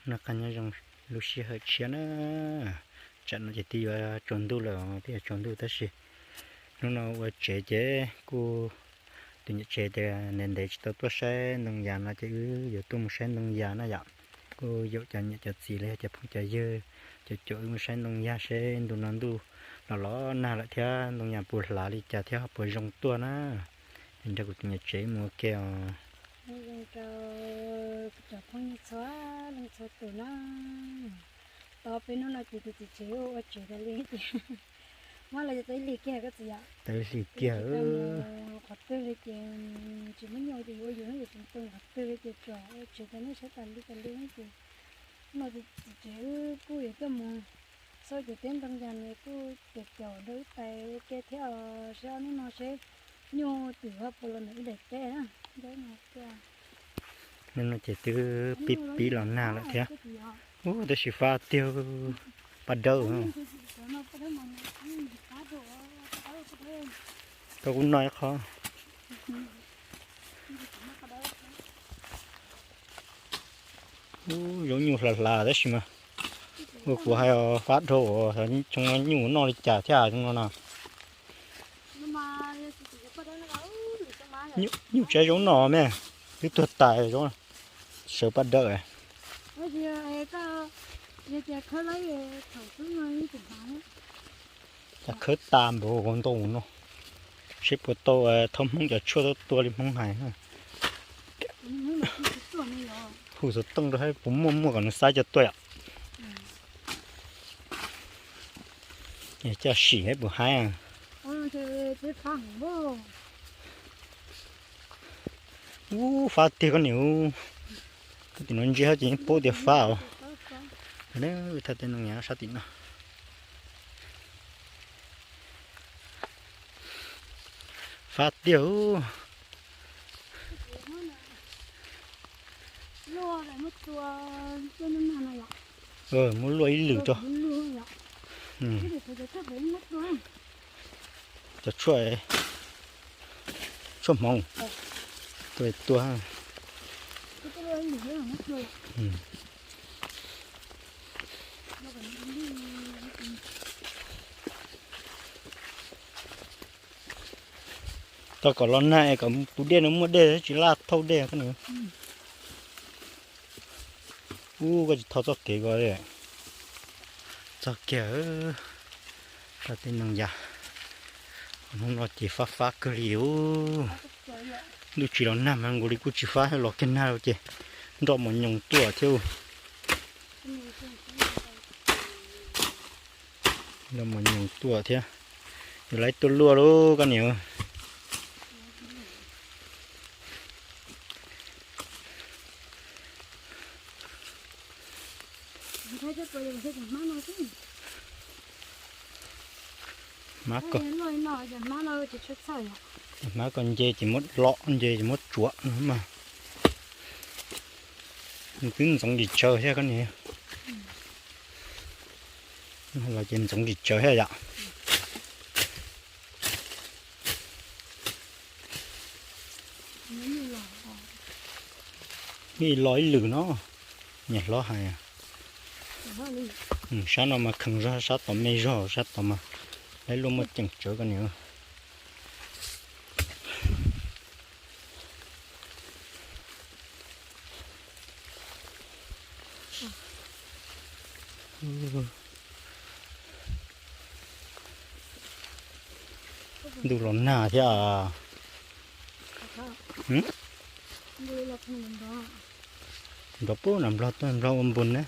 Noj qab nyob zoo lub sij hawm tshiab na. Tsam no ces twb yuav tsaus ntuj lawm, twb yuav tsaus ntuj tab sis hnub no ua tsev ces kuj, tus niam tsev tias ntev ntev tsis tau tuaj saib ntoo yas no ces wb yuav tuaj mus saib ntoo yas na yom. Kuj yaum cov niam cov txiv los yog cov phooj cov ywg, cov caum wb mus saib ntoo yas seb ntu no ntuj los los nag lawm thiab ntoo yas puas hlav li cas thiab puas zoo tuaj na. Nrog kuv tus niam tsev mus ua ke os. Zoo rau cov phooj ywg txhua leej txhua tus na. Tau peb hnub no ces tus txiv tsev ua tsev tas li ces muab los yog tau ib hlis kiag koj txiv yom. Tau ib hlis kiag. Qhov twg li ces tsis muaj nyuj ces ua yus hnub yus tsis tu, qhov twg li ces tsuas ua tsev tas nej saib tas li tas li ces no ces txiv tsev wb kuj yuav tuaj mus xauj cov teb ntoo yas ne kuj caum caum nrog wb pais ua ke thiab os, seb ob hnub no seb nyuj twm ho puas los ntawm wb daim teb na. Hnub no ces twb pib pib los nag lawm thiab. Ub, tab sis fab tiag, paj dawb. Koj kuj noj ib qho. Ub, zaub nyuj hlav hlav tab sis mas ua kuv hais fab dhau, tsoo nyuj noj li cas thiab zoo no na. Nyuj tsav zaub noj me, twb tuag tas zaub, sawv paj dawb. Cas khawb tas npaum ntau no, seb puas tau thauj Hmoob cov tshuaj tuaj tua li Hmoob hais. Hu xov tooj rau saib puas muaj, muaj kom nws xa cov tuaj yom. Coj sim saib puas haib. Ub, fab tiag koj niam. Koj tim no ntsia ces yeej paub tias fab os. Thaj teb no sab tim no. Fab tiag. Muab luaj ib lwm tso. Cov tshuaj, tshuaj hmoov tua tua. Tau kom los nag es kom tus dej no muaj dej tsis laj thauj dej koj niam. Ub, koj tsis thau txoj kev ko. Txog kiag, tau tej ntoo yas. Hnub no ces fab fab kawg li ub. Ntuj tsis los nag mas nkaus li kuj tsis fab, los kiag nag ces nroj mos nyoos tuaj thiab. Nroj mos nyoos tuaj thiab. Yus lawv tuaj luaj lauj koj niam. Hmab ko, hmab ko nce ces muab lom, nce ces muab tsuav no mas. Nws twb ntxoov ris tsawv thiab koj niam. Los ces ntxoov ris tsawv thiab yom. Ib los ib lwm no, niam hlob hais. Sab no mas kheev zog, sab tom me zog, sab tom mas lawv luaj muaj ceem tsawv koj niam. Ntuj los nag thiab. Nrov pub nram nplog tuaj, nplog ua npus na.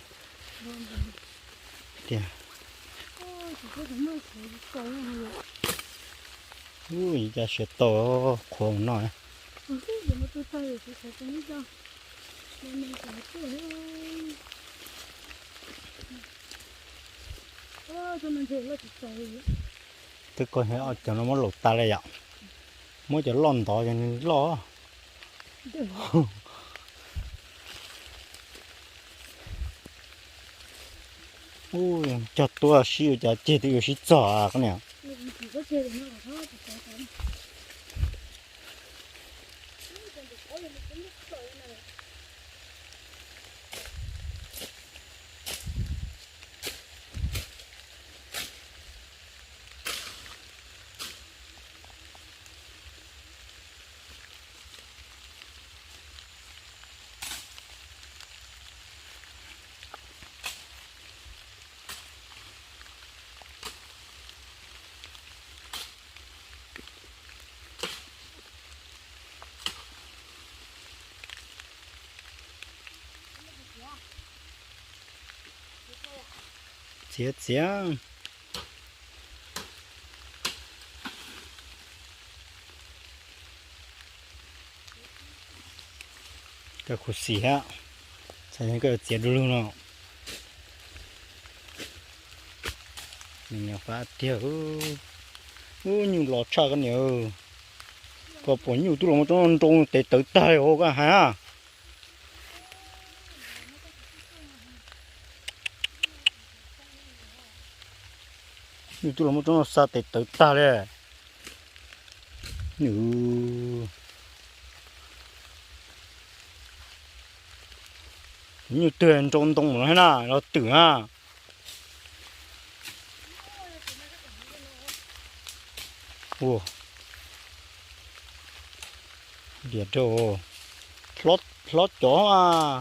Tiag. Ub, cas siav tau qhuav no. Twb koj cov no muab laus tas li yom. Muab cov loj ntov cov nws loj. Ub, cog tuaj sib ua cas ceg twb yuav sib txog koj niam. Txiav, txiav. Koj khuv xim thiab, txhais koj txiav du lug no. Nws nyuam qhuav tiag. Ub, nyuj los tshaj koj niam. Koj pom nyuj twb los muab tsob no nrau tes tawv tag li os koj hais. Nyuj twb los muab tsob no xa tes tawv tag li. Nyuj twg nrau ntoo mus no thiab na, los twm na. Ua, diam rau, hlob cov a.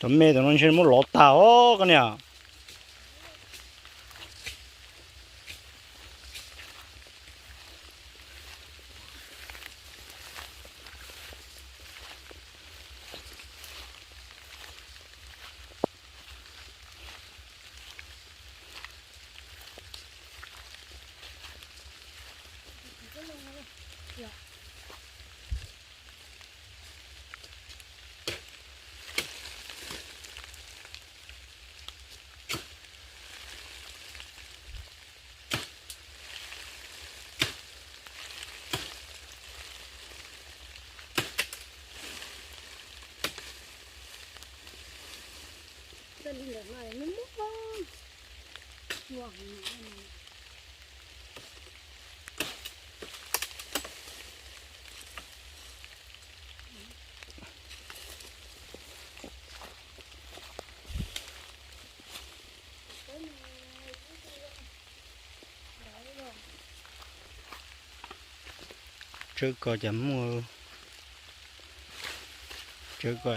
Cov me tam no ntshe muab lov tag os koj niam. Tsawb ko cas muaj, tsawb ko.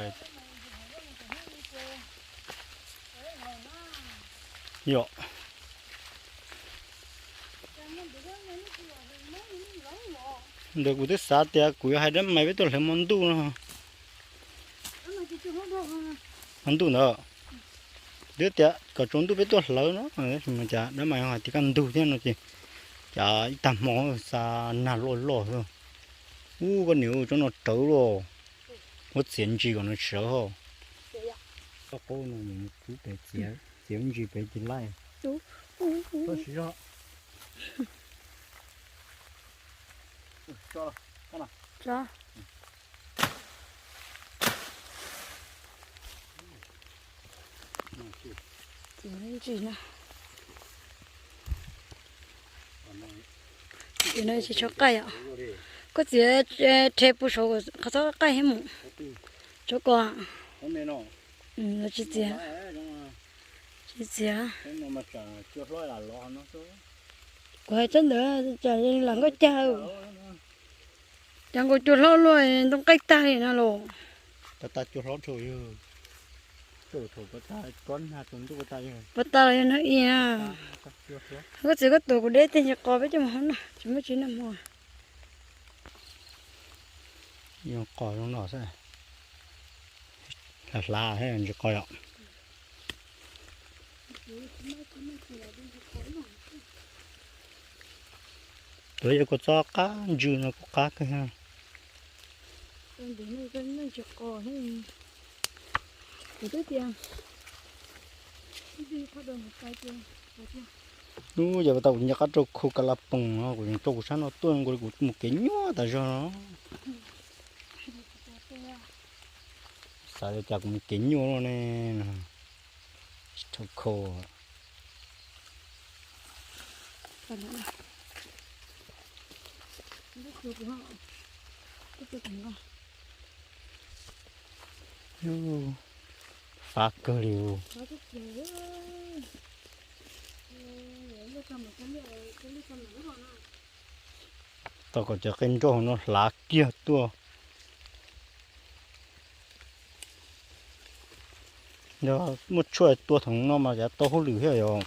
Yom. Ntawd kuv twb xav tias kuv yuav hais dab mais peb tuaj hlawv hmo ntuj no. Hmo ntuj ntawd, twb tias kom tsaus ntuj peb tuaj hlawv no, cas dab mais hais tias kaj ntug thiab no ces, cas ib tag hmo xa nag loj loj xwb. Ub, koj niam, tsob no rawv los, muab txiav ntsis kom nws sawv hos. Koj qub no mus kub pem txiav, txiav ntsis pem ces laij. Txiav ntsis na. Txiav no tsis tshua qaij yom. Koj txiav rhe pus saud qhov txhob qaij thiab mus. Tsob ko. Tsis txiav. Tsis txiav. Kuv hais tsob ntawd cas lam nkauj cag. Cas nkaus cua hlob luaj ntoo qaij tag li no los. Pas tas cua hlob dhau yog, thaum pas tas tsob nag tsaus ntuj pas tas yog. Pas tas los yog no ib na. Koj txiv koj tuav kuv deb tej ntsis qos peb coj mus hau noj tsis muaj tsis noj hmo. Yog qos zoo no xwb. Hlav hlav thiab ntsis qos yom. Tuav yog kua txob qab ntsws no kuj qab kawg. Ub, yog pas tas kuv nce qab rau khu ka la poos no kuv tseem coj kuv sab no tuaj nkaus li kuv mus kev nyuaj tas zog no. Xav li cas kuv mus kev nyuaj luaj ne. Tsis tau kho. Fab kawg li. Tau kom cov qe nroj no hlav kiag tuaj. Yog muaj tshuaj tua thaum no mas yav tau hauj lwm thiab yog.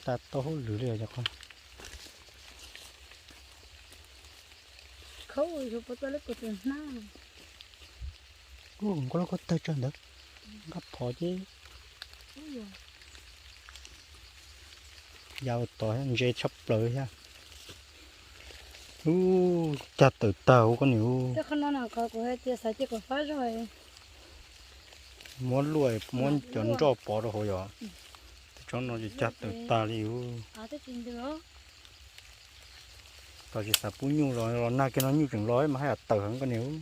Tas tau hauj lwm li os. Nkauj loj koj tawg tsawg ntawd, nqaj phom ces ya ua tod ntse tshaj plaws thiab. Ub, cag tawm tag ua koj niam ub. Muab luaj muab cov nroj pov rau hauv yom. Tsob no ces cag tawm tag li ub. Tos tsis xav pub nyuj los los nag kiag no nyuj tseem los mas haj yam tawm heev koj niam ub.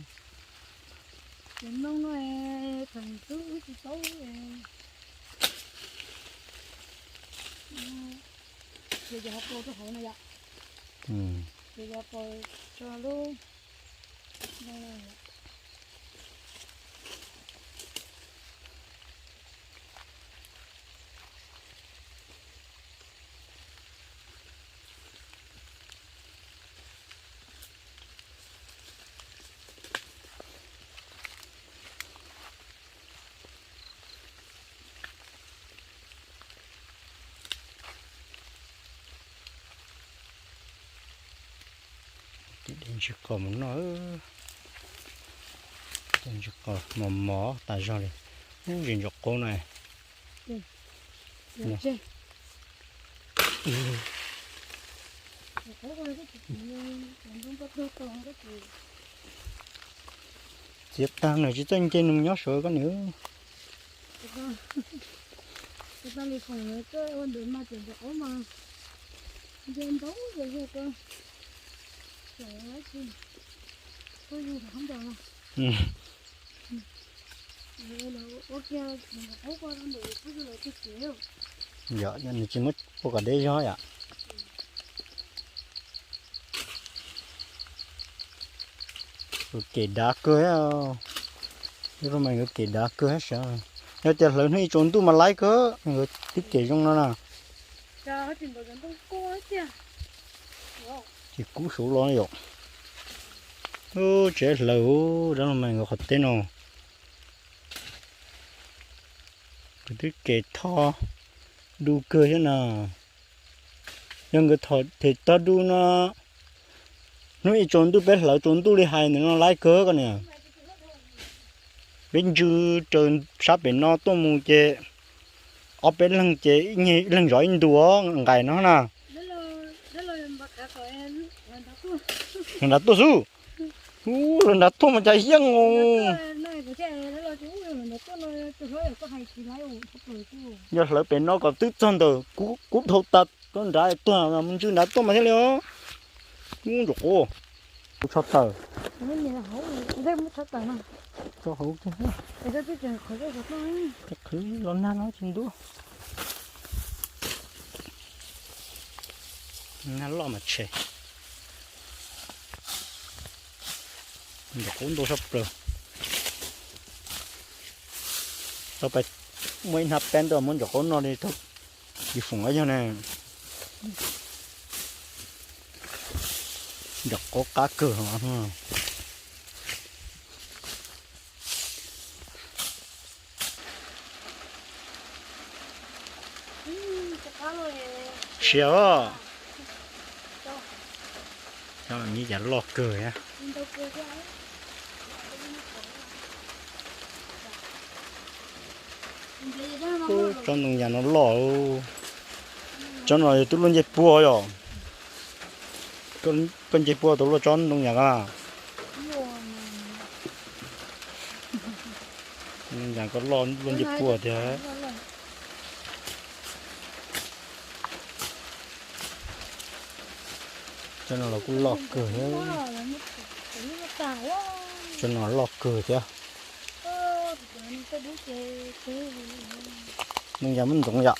Ces de ntsis qos mus noj, de ntsis qos mos mos tas zog li. Ub, zis ntsaum qaub no. Txiav tag nws tsis txawj nce nws nyob saud koj niam. Yog nws tsis muab pua kom deb zog yom. Nkawd kem dav kawg, ib ro mas nkawd kem dav kawg sas. Yog tias hlawv hnub ib tsaus ntuj mas laib kawg, nkawd twb kem zoo no na. Ces kub saud los yom. Tsev hlawv dab los mas nkawd qhov teb no. Nkawd twb kem tho du kawg thiab na. Yog nkawd them tho du no, hnub ib tsaus ntuj peb hlawv tsaus ntuj li hais ntawm no laib kawg koj niam. Peb ntsw raws sab pem no tuaj mus ces ob peb leeg ces ib leeg zov ib ntu nqaim no na. Lawv nrad tuaj xwb. Ub, lawv nrad tuaj mas cas yeej os. Yog hlawv pem no kom twb txog ntawm kub dhau tas rau nrad tuag mus ntsw nrad tuaj mas thiaj li os. Ub, ntsuam quv, kuv tsho tawm. Tso hauv, qhwv los nag no tsis ntub. Nag loj mas tshem. Ntsuam quv ntau sab plaws. Tau pais muaj ib hnab peb ntuj muab ntsuam quv noj li tau ib foom yog ne. Ntsuam quv qab kawg. Siav os. Cov me yav loj kawg thiab. Tsob ntoo yas no loj. Tsob no yog tub luaj ncej puag yom. Koj ncej puag tau luaj tsob ntoo yas ko. Ntoo yas ko loj luaj ncej puag tiag. Tsob no los kuj loj kawg. Tsob no loj kawg thiab. Ntoo yas muab ntxoov yom.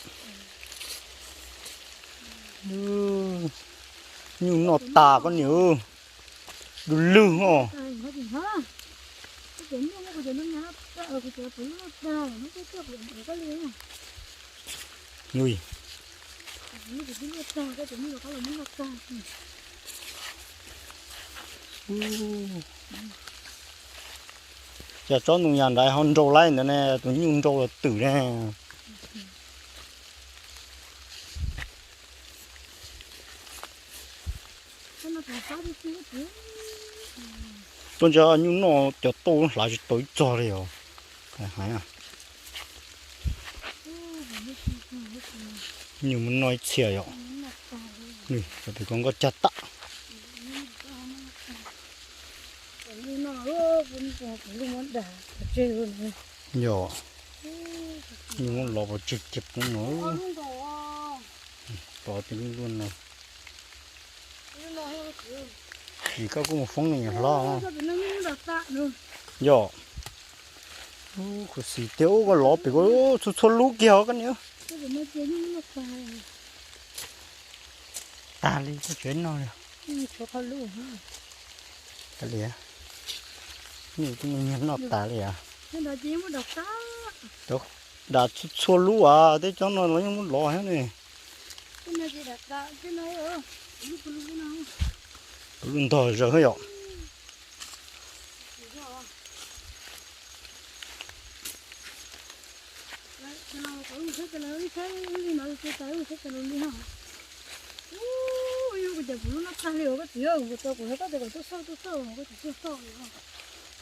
Nyuj noj tas koj niam. Du lug os. Ui. Cas tsob ntoo yas nrad ho nrau laib ntawd ne, tus nyuj nrau los twm ne. Tuaj ntsia nyuj noj cov tauj hlav tsis tau ib txog li os. Nyuj mus noj ib txhia yom. Cov pem ko nkoj cag tag. Yog, nyuj muab lov pov tseg kiag poob no. Pov tej lub luaj no. Vim koj kuj mus foob niam hlob. Yog. Khuv xim tiag, ub, koj lov pem ko txhua txhua lub kiag os koj niam. Tag li, koj tsev noj li. Tag li, nyuj twb noj tag li as. Dam txhua txhua lub as, tej tsob no los yeej muab lov thiab ne. Puv luj ntog zaws yom.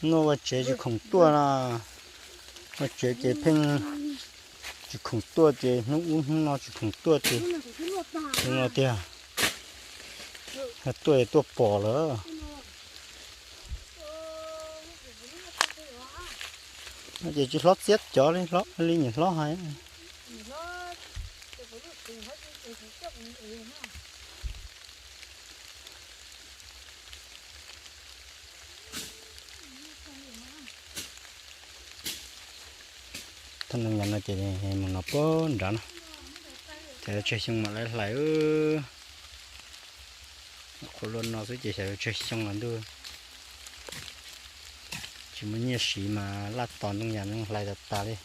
Noj vaj tsev tsis khoom tuaj na. Vaj tsev ces pheej tsis khoom tuaj ces hnub ub hnub no tsis khoom tuaj ces hnub no tiag. Tuaj tuaj pom lawm. No ces tsis hlob txiab cov li, hlob li niam hlob hais. Thaj ntoo yas no ces mus no puag nrad no. Ces tsawg xyoo mam li hlais. Qhuav luaj no xwb ces xyov yuav tsawg xyoo los ntuj. Tsis muaj nyiaj siv mas laj tos ntoo yas no hlais tas tas li.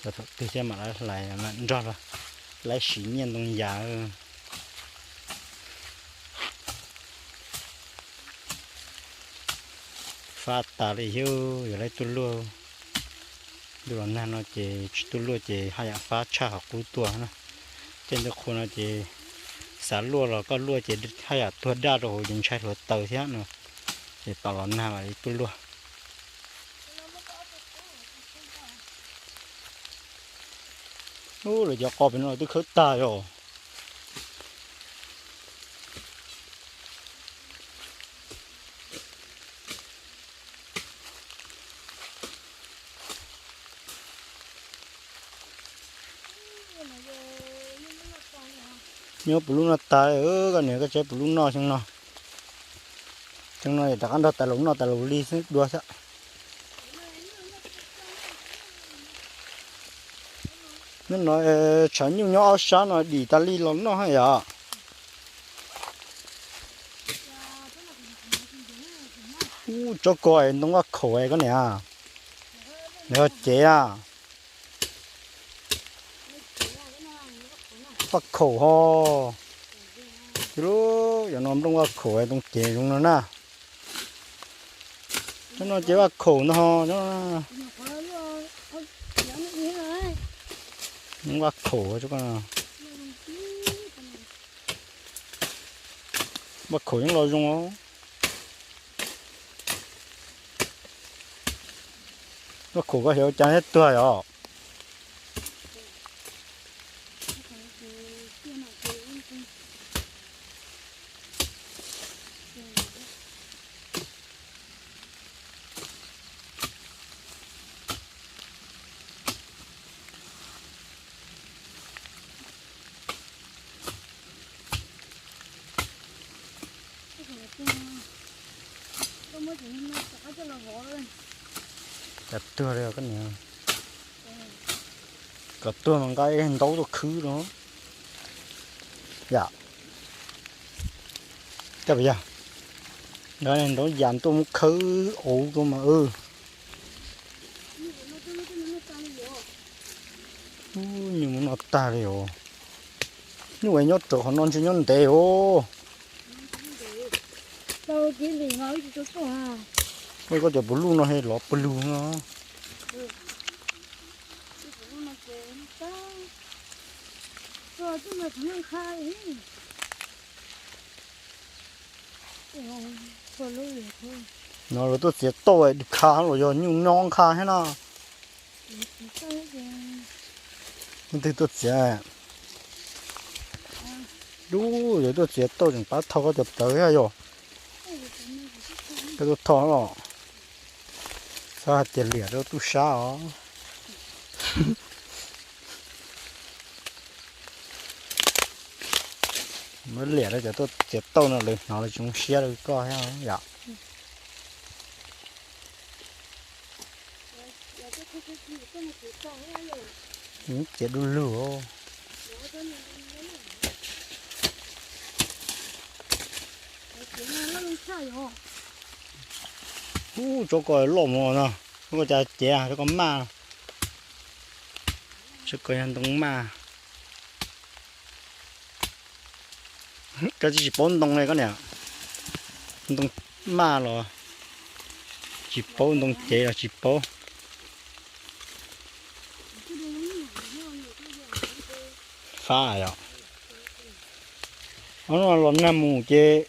Los thaum twg thiaj mam li hlais mam nrog los laib siv nyiaj ntoo yas. Fab tas li xwb, yog laib tuaj luaj. Ntuj los nag no ces tsis tuaj luaj ces haj yam fab tshaj qhov qub tuaj na. Tej ntu qhua no ces xav luaj los koj luaj ces haj yam tuag daj rau hauv ces ntshai hluav taws thiab no. Ces tos los nag mam li tuaj luaj. Ub, lawv cov qos pem no twb khawb tag yom. Nyob puv lub no tas, koj niam koj tsev puv lub no xyoo no. Xyoo no rov qab nrog tais laus noj tais laus li xwb dua xwb. Nyob no tshav nyuj nyob ob sab no dim tas li los noj haj yam. Ub, tsob ko ntoo vaj khaum koj niam. Nws ho cev na. Vaj khaum ho. Cov no nplooj vaj khaum ntoo cev zoo no na. Cov no ces vaj khaum no ho. Nplooj vaj khaum. Vaj khaum yeej los zoo os. Vaj khaum koj xyov ua cas thiaj tuag yom. Kom tuag li koj niam. Kom tuag mas nqa ntaub tuaj khwb no. Yam. Koj puas yog? Nqa ntaub yas tuaj muab khawb auv tuaj mas. Nyuj mus noj tag li os. Nyuj es nyob rau qhov no ntshe nyob ntev os. Ua koj cov puv luj no he lov pawg lug no. No lawv tuaj txiav tauj dub kha los yog nyuj nyob kha thiab no. Leej twg tuaj txiav? Dub, yog tuaj txiav tauj tseem pab thau koj cov plawv thiab yog? Koj tuaj thau los? Txhob hais tias liam rau tub sab os. Muab liam rau cov tuaj txiav tauj no lawv hnov lawv tsis zoo siab rau koj thiab yom. Txiav du lug. Ub, tsob ko loj mus no, tsob ko cas cev, tsob ko maj, tsob ko yog ntoo maj. Koj tsis paub ntoo li koj niam, ntoo maj los tsis paub, ntoo cev los tsis paub. Fab yom. Ob no los nag mus ces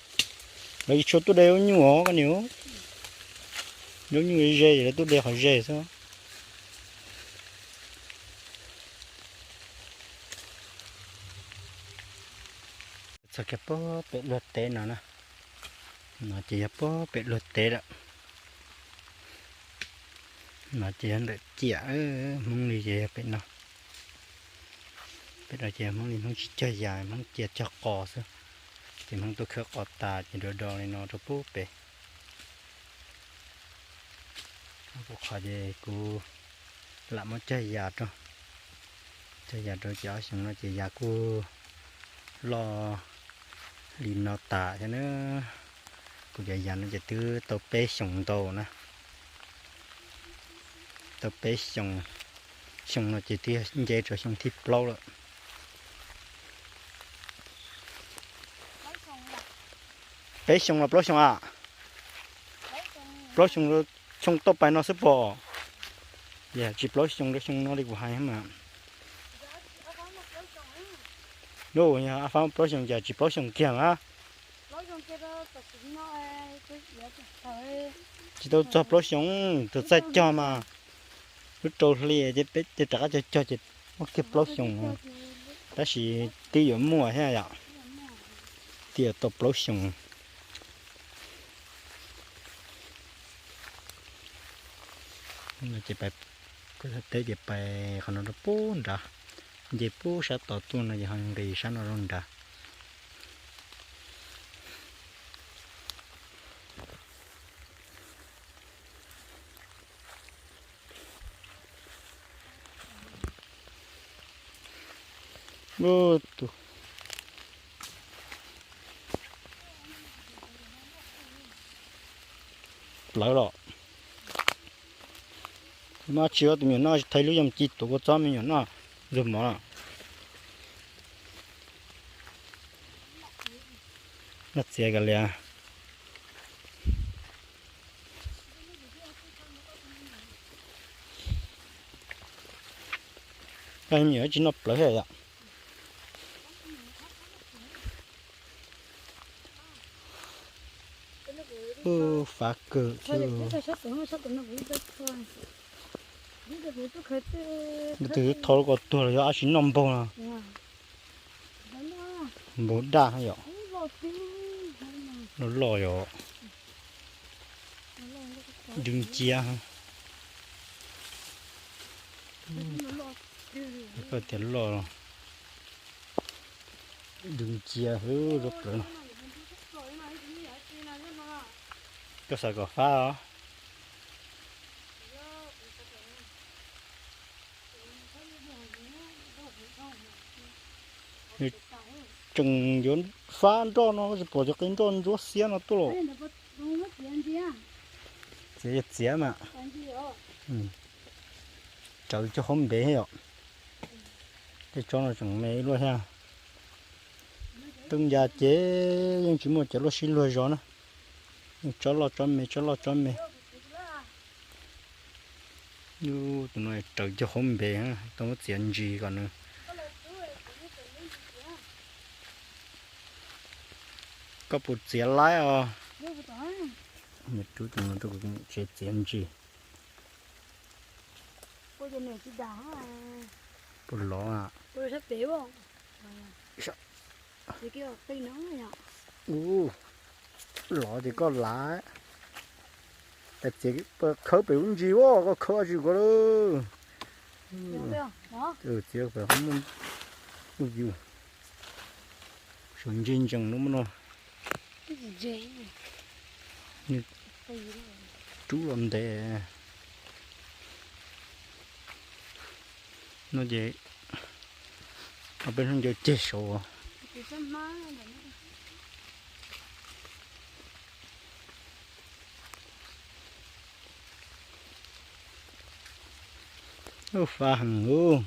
lawv tsis tshua tuaj de lub nyuj os koj niam. Lub nyuj ze lawv tuaj de qhov ze xwb. Txog kiag puag pem luag teb no na. No ces yog puag pem luag teb lawm. No ces yog ntawm ciam Hmoob li ces yog pem no. Pem no ces Hmoob li, Hmoob tsis cog yas, Hmoob cia cog qos xwb. Ces Hmoob tuaj khawb qos tas ces do do li no rau puag pem. Kuv qhov ces kuv lam muab cog yas rau, cog yas rau ces ob xyoo no ces yas kuj loj li no tas thiab na. Kuv cov yas no ces twb tau peb xyoos ntau na. Tau peb xyoos, xyoo no ces twb nce rau xyoo thib plaub lawm. Peb xyoo los plaub xyoo a? Plaub xyoo, xyoo tau pais no xwb pom. Yog tsis plaub xyoo rau xyoo no li kuv hais mas. Yog ab fab plaub xyoo ces tsis plaub xyoo kiag mas. Tsis tau txog plaub xyoo, tus txaij cog mas lub rau hli ces peb rov qab cog cog ces muaj kiag plaub xyoo. Tab sis twb yuav muaj thiab yom, twb yuav tau plaub xyoo. Ces pais, kuv teb ces pais qhov no rau puag nrad, nce puag sab tod tuaj no ces ho nqis sab no rau nrad. Tus plawv los. Mas tsis ua tus me nyuam noj, thaij lub yooj ci tuav kua txob me nyuam noj ntxuag mov na. Noj txiav kav liam. Koj me nyuam tsis noj plawv thiab yom? Ub, fav kawg thiab. Tus twb thau lub ko tuag los yog ab tsi noj npaug no. Npaug daj yom. Loj loj yom. Dwb nciab. Koj tias loj los. Dwb nciab hwb rau plawv no. Koj xav kom fab os. Nws tseem yuav fab nroj no, tsis pom cov qe nroj ntsuab xiab no tuaj los. Txiav, txiav mas. Tsawv cov hauv npev yom. Tej tsob no tseem me ib luaj thiab. Tub ncas ces yeej tsis muaj cov luaj sib luag zov na. Yeej tsob loj tsob me, tsob loj tsob me. Ub, tus no raws cov hauv npe, tau muab txiav ntsis kom nws. Koj puas txiav laib os? Niam rub tus no tuaj kuv tsev txiav ntsis. Puas lov? Ub, lov ces koj lav. Txiav khawb pem ub ntsis as, koj khawb tsis koj lawm. Txiav pem muaj yus. Suav ntse ntsees lub no. Rub los ntev no ces peb hnub ncaws ceg saud. Ub, fab heev ub.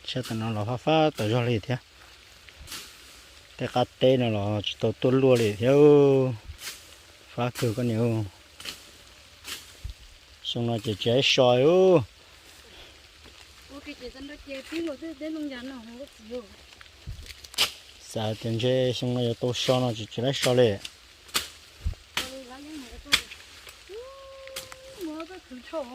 Sab tam no los fab fab tas zog li thiab. Tej qab teb no los tsis tau tuaj luaj li thiab. Fab kawg koj niam. Xyoo no ces tsis laib so ub. Xav tias ntshe xyoo no yuav tau so no tsis tsis laib so li. Khwv,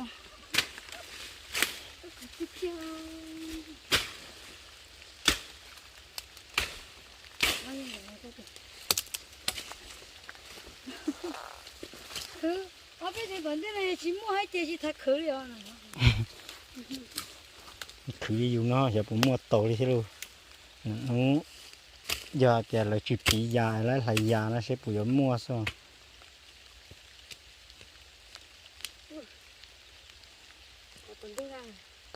ob peb tug tom ntej no tsis muaj hais tias tsis tas khwv li os. Khwv li yus no xyov puas muaj tau li thiab lauj. Hnub yog hais tias lawv tsis piv yas, lawv hlais yas no seb puas yuav muaj xwb.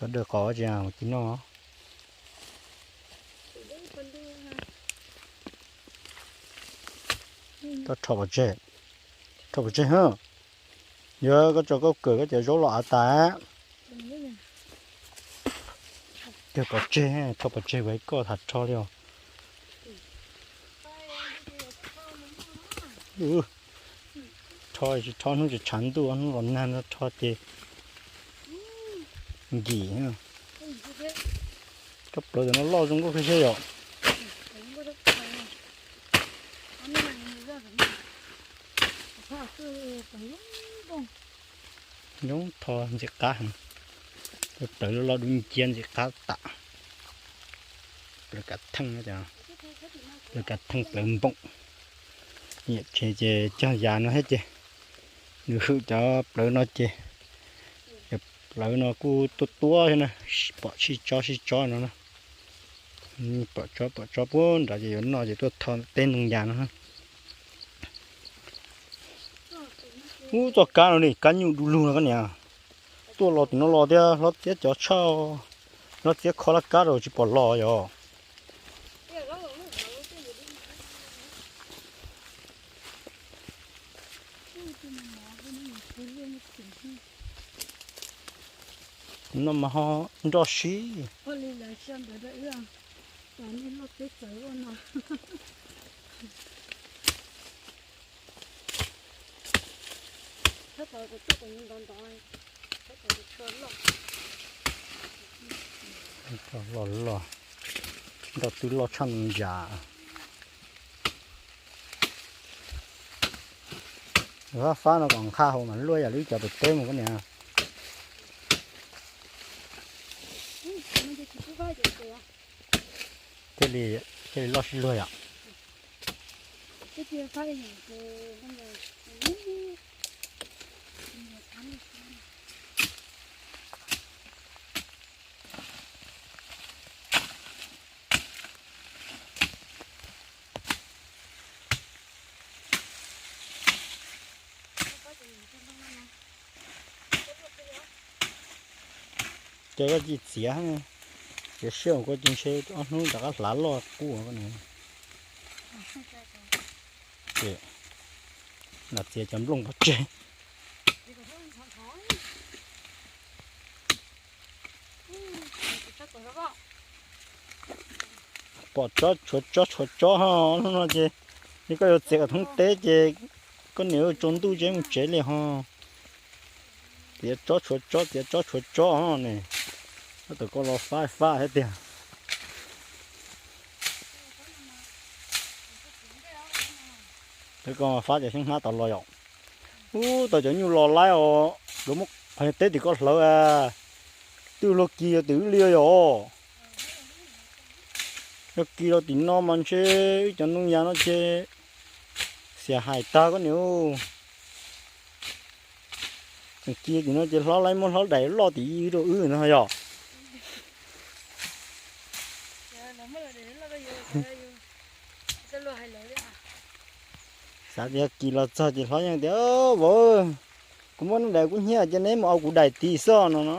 Koj dawj qos tsis ua ci noj. Koj rho pov tseg, rho pov tseg hab. Yog koj tso koj kawm koj cov zaub los av tas. Kawg pov tseg, rho pov tseg ua ib koj tham rho li os. Rho tsis rho hnub tsis tshav ntuj, hnub los nag no rho ces nkim. Koj plawv tam no loj zoo nkauj kawg thiab yom. Nyoob tho ntxim qab heev. Plawv loj loj dub nciab ntxim qab tas. Plawv kav theej, plawv kav theej plawv npoom. Niam tsev ces cog yas no thiab ces nws hwm cov plawv no ces, cov plawv no kuj tuab tuab thiab na, pom sib tsob sib tsob no na. Pom tsob pom tsob puag nrad ces yuav noj ces tuaj tho teb ntoo yas no. Ub, txoj kab no li kab nyuj du lug no koj niam. Tuaj los tim no los thiab hlob txiab cov tshaj, hlob txiab kho laj kab rau tsis pom los yom. No mas ho nroj sib. Loj loj, nroj twb loj tshaj nws yam. Fab fab no kom nqha hauv mas luaj yam li cov pem teb mus koj niam. Thiaj li, thiaj li loj sib luag yom. Ces koj cia txiav, txiav siab koj cia ntshe ob hnub rov qab hlav loj qub koj niam. Ces lam txiav cov nplooj pov tseg. Pom tsob tshuav tsob tshuav tsob ho, hnub no ces yog koj yuav txiav kom thoob teb ces koj niam yuav tsaus ntuj ces mus tsev li ho. tiav tsob tshuav tsob, tiav tsob tshuav tsob ne. Tab tom koj los fab fab thiab tiag. Peb koj fab cov xyoob hnab tod los yom. Ub, tau cov nyuj los laib os, yuav muab qhov teb tim koj hlawv. Twb luag kis yog tim wb li yom. Yog kis los tim no mas ntshe wb cov ntoo yas no ces xiam hais tag koj niam. Tseem kis tim no ces hlob laib muab hlob daim loj tim ib rau wb no yom. Xav tias kis los txog ces hlob yeej tias, Vauv, kuv muab neb daim kub hnyiab ces neb mus au kuv daim tid xwb no no.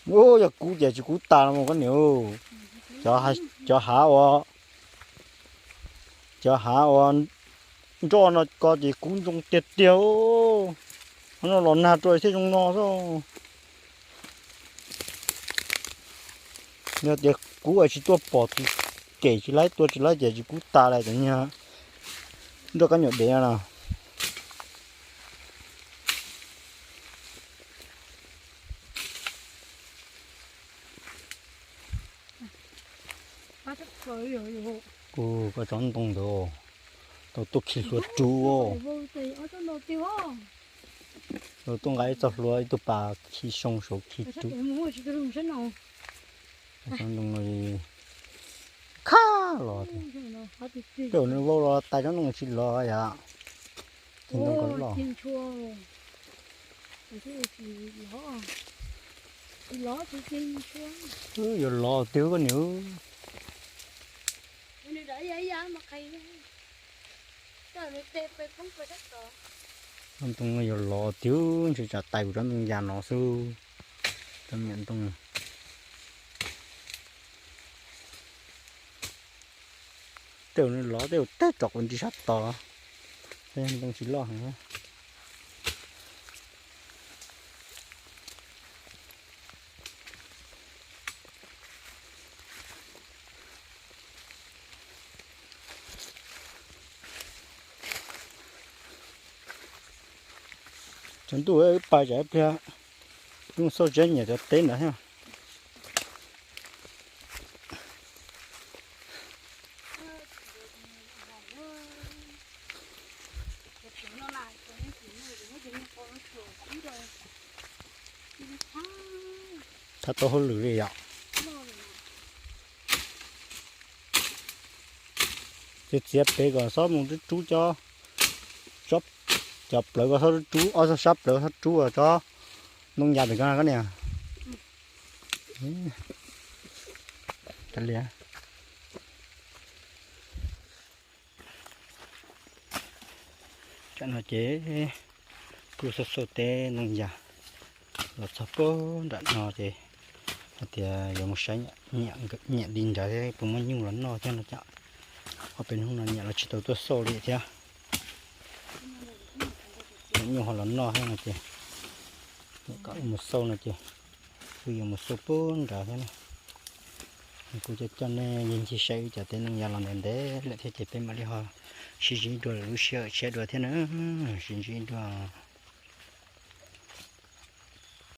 Ub, yog kub ces tsis kub tas los mas koj niam. Cov hav uas, cov hav uas nroj no ko ces kub ntoo tiag tiag. Qhov no los nag rau thiaj zoo no xwb. Yog tias kub tsis tuaj pom tus kem tsis laib tua tsis laib ces tsis kub tas li cov niag nroj kab nyuam dev no. Ub, koj tsob ntoo ntawd tau tuaj khi hlua rub. Tau tuaj nqa ib txoj hlua ib tug pas khi xyoo saum khi rub. Tsob ntoo no khab los tiag. Tej zaum nws vau los tais tsob ntoo tsis los yom. Ces ntoo ko loj. Yuav los tiag koj niam. Ntoo no yuav los tiag, ntshe tsam tais kuv tsob ntoo yas no xwb. Cov me nyuam ntoo. Tej zaum nws los tej zaum teb tsom kuv nti sab tod, ntoo tsis loj heev. Cov ntuj pais tsam ib pliag mus xauj tsev nyiam cov teb ntawd thiab. Thaij tau hauj lwm li yom. Ces txiav pem kom txhob mus rub rub cov, cov plawv ko txhob rub rub, ob txoj sab plawv txhob rub tsob ntoo yas pem ko na koj niam. Tam no ces kuj xauj xauj teb ntoo yas los txog puag nram no ces hais tias yuav mus saib nyiam li ntawd thiab puas muaj nyuj los noj thiab no ces ob peb hnub no nyiam los tsis tau tuaj xauj li thiab. Muaj nyuj ho los noj thiab no ces kom mus xauj no ces kuj yuav mus xauj puag nrad thiab na. Kuv coj coj nej ncig ncig saib wb cov teb ntoo yas los ntev ntev lawm thiab ces peb mam li ho sib ntsib dua lwm lub sij hawm tshiab dua thiab na. Sib ntsib dua.